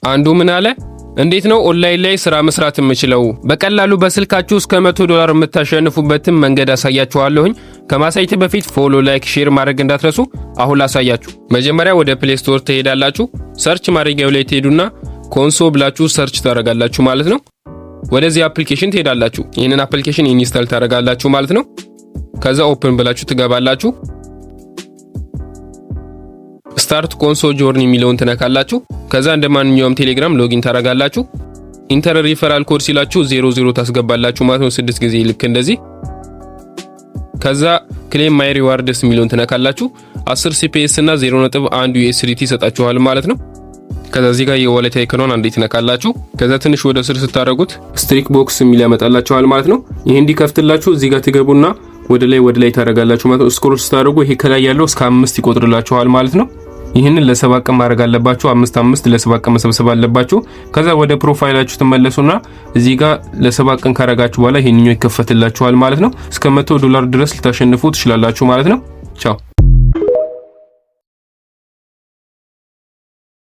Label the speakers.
Speaker 1: አንዱ ምን አለ? እንዴት ነው ኦንላይን ላይ ስራ መስራት የምችለው? በቀላሉ በስልካችሁ እስከ 100 ዶላር የምታሸንፉበትን መንገድ አሳያችኋለሁኝ። ከማሳየቴ በፊት follow፣ like፣ share ማድረግ እንዳትረሱ። አሁን ላሳያችሁ። መጀመሪያ ወደ Play Store ትሄዳላችሁ። Search ማድረጊያው ላይ ትሄዱና ኮንሶ ብላችሁ search ታደርጋላችሁ ማለት ነው። ወደዚህ application ትሄዳላችሁ። ይህንን application install ታደርጋላችሁ ማለት ነው። ከዛ open ብላችሁ ትገባላችሁ። Start ኮንሶ journey የሚለውን ትነካላችሁ። ከዛ እንደ ማንኛውም ቴሌግራም login ታደርጋላችሁ። Enter referral code ሲላችሁ 00 ታስገባላችሁ ማለት ነው፣ ስድስት ጊዜ ልክ እንደዚህ። ከዛ claim my rewards የሚለውን ትነካላችሁ። 10 CPS እና 0.1 USDT ይሰጣችኋል ማለት ነው። ከዛ እዚህ ጋር የ wallet icon ኗን አንዴ ትነካላችሁ። ከዛ ትንሽ ወደ ስር ስታደርጉት streak box የሚል ያመጣላችኋል ማለት ነው። ይሄ እንዲከፍትላችሁ እዚህ ጋር ትገቡና ወደ ላይ ወደ ላይ ታደርጋላችሁ ማለት ነው። Scroll ስታደርጉ ይሄ ከላይ ያለው እስከ 5 ይቆጥርላችኋል ማለት ነው። ይህንን ለ7 ቀን ማድረግ አለባችሁ። አምስት አምስት ለ7 ቀን መሰብሰብ አለባችሁ። ከዛ ወደ profile ኣችሁ ትመለሱና እዚህ ጋር ለ7 ቀን ካረጋችሁ በኋላ ይሄንኛው ይከፈትላችኋል ማለት ነው። እስከ 100 ዶላር ድረስ ልታሸንፉ ትችላላችሁ ማለት ነው። ቻው።